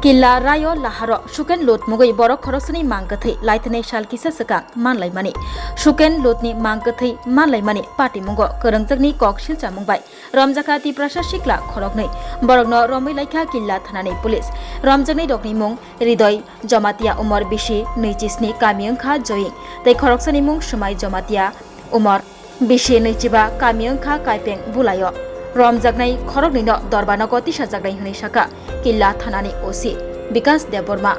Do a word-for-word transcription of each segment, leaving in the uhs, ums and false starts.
Killa Rayo Laharo Suken Lut mungwi borok khoroksani mang kwthwi laithanai sal kisa swkang manlaimani. Suken Lutni mang kwthwi manlaimani patimungo kwrwngjakni kok silchamung bai romjakha Tiprasa sikla khoroknwi. Borokno romwi laikha Killa thanani police. Romjaknai rokni mung Ridoi Jomatia, umor bisi nui chisni, kami wngkha Joying, tei khoroksani mung Swmai Jomatia, umor bisi nui chiba, kami wngkha Kaipeng Bulaio. Romjaknai khoroknwino Dorbanogo tisajaknai hwnwi sakha Killa thanani O C Bikas Debbarma.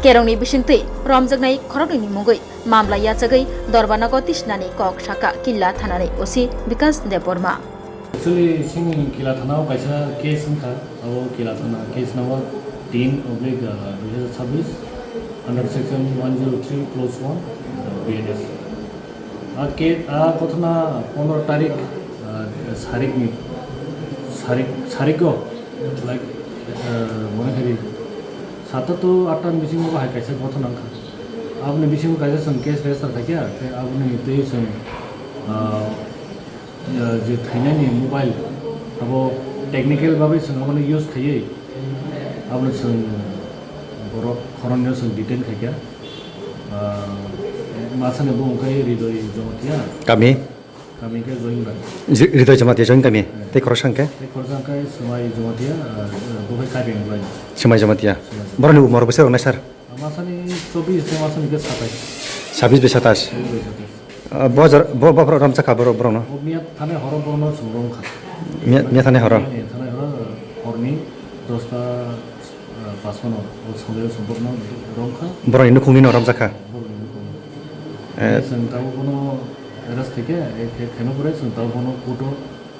Kerongni bisingtwi romjaknai khoroknwini mungwi mamla yachagwi Dorbanogo tisinani kok sakha Killa thanani O C Bikas Debbarma. Actually, chini Killa thana o kaisa case wngkha, abo Killa thana case number tin oblique dui hazar chabbish, under section one zero three clause one, B N S. A ke, a ghotona pondro tarik, ah, sarikni, sarik, sariko, like, ah, mone khaidi, sata to atta ni bisingo bahai kaisa ghotona wngkha. Aboni bisingo kaisa chwng case register khaikha, khe aboni twi chwng, ah, ah, je thainani mobile, abo technical bagwi chwng abono use khaiwi, abono chwng borok khoroknwino chwng detain khaikha. Ah, masani bo wngkha Ridoi Jomatia. Kami? Kami khe Joying bai. Ri-, Ridoi Jomatia, Joying kami? Hmm. Tei khoroksa hwnkhe? Tei khoroksa hwnkhe Swmai Jomatia, ah, bo khe Kaipeng bai. Swmai Jomatia. Swmai Jomatia. Borokni umor bwswk rwnai sir? Ah, masani chobbish tei masani khe satais. Sabis bai satais. Sabis bai satais. Ah, bo jar-, bo, bo borok romjakha borok, borokno? Bo miya thanai horo borokno chwng romkha. Miya, miya thanai horo? Miya thanai horo, horni dosta, ah, pas phano, o songwi songwi borokno romkha. Borokni nukhungni no romjakha? Borokni nukhungni. Eh. Chwng tabuk bono arrest khaikhe, eh, khe-, khaima pore chwng tabuk bono court o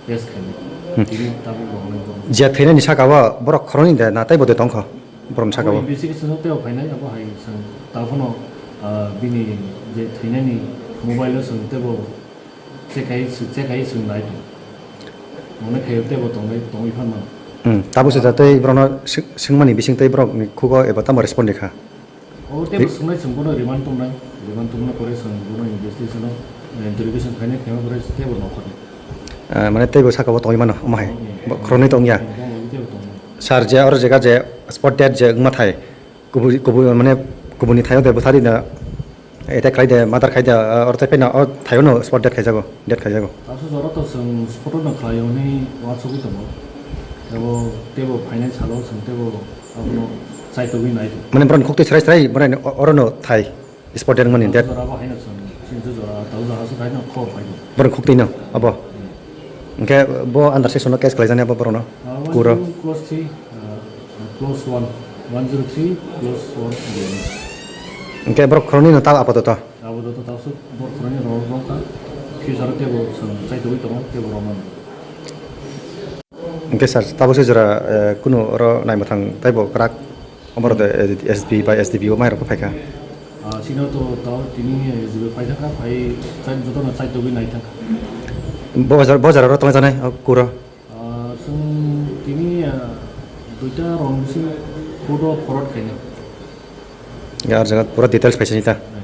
case khainai. Hmm. Tini tabuk rohornai borok. Je thainani saka o borok khoroknwi de na teibo de tongkha? Borokni saka o. Abo investigation o teibo phainai, abo hai chwng tabuk phano, ah, bini je thainani mobile o chwng teibo check khai, check khai chwng nai tong. Mone khai teibo tongwi, tongwi phan mano. Hmm, tabuk se jatwi borokno swi-, swngmani bising tei borokni khugo eba tamo respond rikha? O teibo swngwi chwng bono remand tongnai, remand tongna pore chwng bono investigation o, eh, interrogation khainai, khaima pore teibo nokharnai. Ah, mane teibo saka o tongwi mano, omo hai? Hmm. Bo khoroknwi tongya? Hmm, bo teibo tongnai. Sir, je oro jega je spot dead je wngma thai, kubui, kubui, mane kubuni thaio de bwthari da, attack khai de, murder khai de, ah, oro tei phano o thaio no spot dead khaijago, dead khaijago. Aswk jora to chwng spot o no khlai hwnwi uansugwi tongo. Teibo, teibo phainai salo chwng teibo abono chaitogwi nai tongo. Mane borokni khuktwi srai srai borokni o-, oro no thai. Spot dead wngmani dead. Jora bo haino chwng, chini jora, tau jora aswk haino khobor phaikha. Borok khuktwi no abo. Hmm. Hwnkhe bo under section o case khlaijani abo borokno? Ah, kuro. One two clause three, ah, clause one, one zero three clause one. Hwnkhe borok khoroknwi no ta apatot? Apatot ta aswk borok khoroknwi rw-, rwkha. Future o teibo chwng chaitogwi tongo, teibo rwmani. Hwnkhe sir, tabuk se jora, eh, kunu oro naimwthang teibo kwrak? Omo rok de, eh, S P bai S D P O mai rok phaikha. Ah, sino to tao tini, eh, jibe paithakha, phai chai jotono chaitogwi naithakha. Bo jar, bo jara rok tongjanai, o kuro? Ah, chwng tini, ah, duita rong bising photo forward khainai. Ya, ar jaga pura details paisa nita. Nai.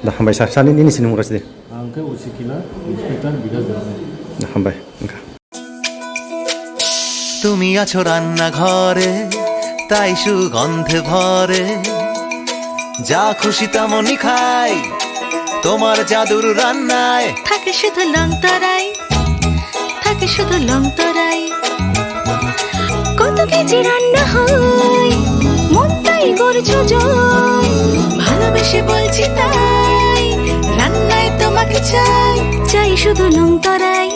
Da, hambai sir, sani nini sinimung rasi de. Ang khe Usikila, Inspector Bikas Debbarma. Da, hambai, wngkha. তুমি আছো রান্নাঘরে, তাই সুগন্ধে ভরে। যা খুশি তেমনই খাই, তোমার জাদুর রান্নায়। থাকে শুধু লং তরাই, থাকে শুধু লং তরাই। কত কেজি রান্না হয়, মনটাই করছো জয়। ভালোবেসে বলছি তাই, রান্নায় তোমাকে চাই। চাই শুধু লং তরাই।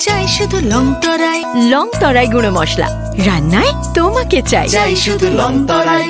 চাই শুধু লং তরাই। লং তরাই গুঁড়ো মশলা, রান্নায় তোমাকে চাই। চাই শুধু লং তরাই।